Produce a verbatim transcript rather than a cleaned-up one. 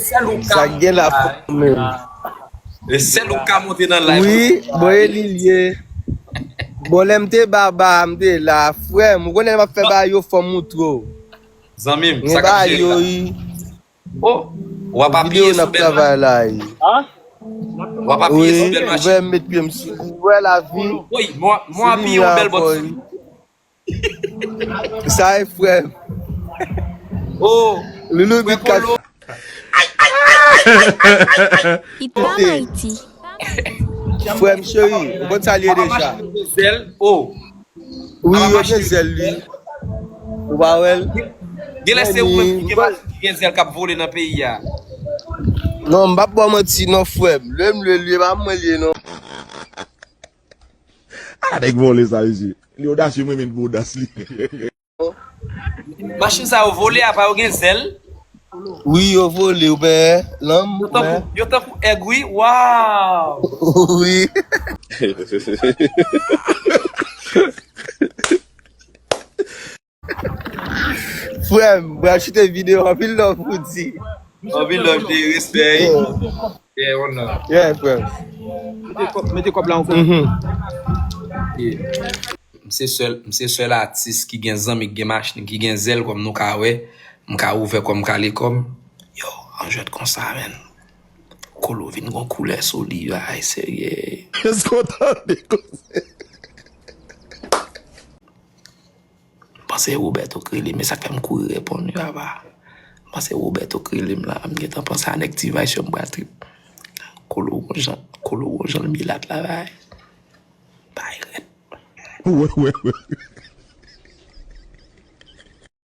Sèl ou ka. Sa gen la fò menm. E sèl ou ka monte nan live. Wi, bon, e li l ye. Bon, lè m te baba, m te la. Frè m, ou konnen lè m ap fè bagay yo, fò m moutre w. Zanmi m, sa k ap jere la? Oh, w ap apiye sou bèl machin. Travay la, wi. W ap apiye sou bèl machin. Wi, m met pye m sou li. Wè la vi. Wi, mwen apiye yon bèl bòt sou li. Sa e frè m. Oh, Loulou frè Bit Kat. Kolo. It pa Ayiti. Frè m cheri, ou konn sa l ye deja. Papa machin gen zèl. Oh. Wi, yo gen zèl, wi. Ou pa wè l? Genlè se ou menm ki gen machin ki gen zèl k ap vole nan peyi a. Non, m p ap ba w manti non, frè m. Lè m lwe l, li pa mwen l ye non. Ah, nèg vòlè sa, mesye. Li odasye, mwen menm pou odas li. Machin sa yo vole, apa yo gen zèl? Wi, yo vole, ou wè, lanm, yo tankou, yo tankou èg, wi. Waw! Wi. Frè m, pral choute videyo, anpil love pou di. Anpil love, respè. Yeah, frè m. Mete kòb, mete kòb la ankò. Mhm. Yeah. M se sèl, m se sèl atis ki gen zanmi, ki gen machin, ki gen zèl kòm nou ka wè. M ka ouvè kò m, kale kò m. Yo, an jwèt konsa, menn. Kolo vin gon koulè sou li, ay, serye. Èske w tande koze? M panse Roberto k rele m, e sa k fè m kouri reponn yo apa. M panse Roberto k rele m la, m gentan panse a nèg T-Vice yo, m pral trip. Kolo gon jan, Kolo gon jan l milat la, bay. Bay rèd. Wè, wè, wè.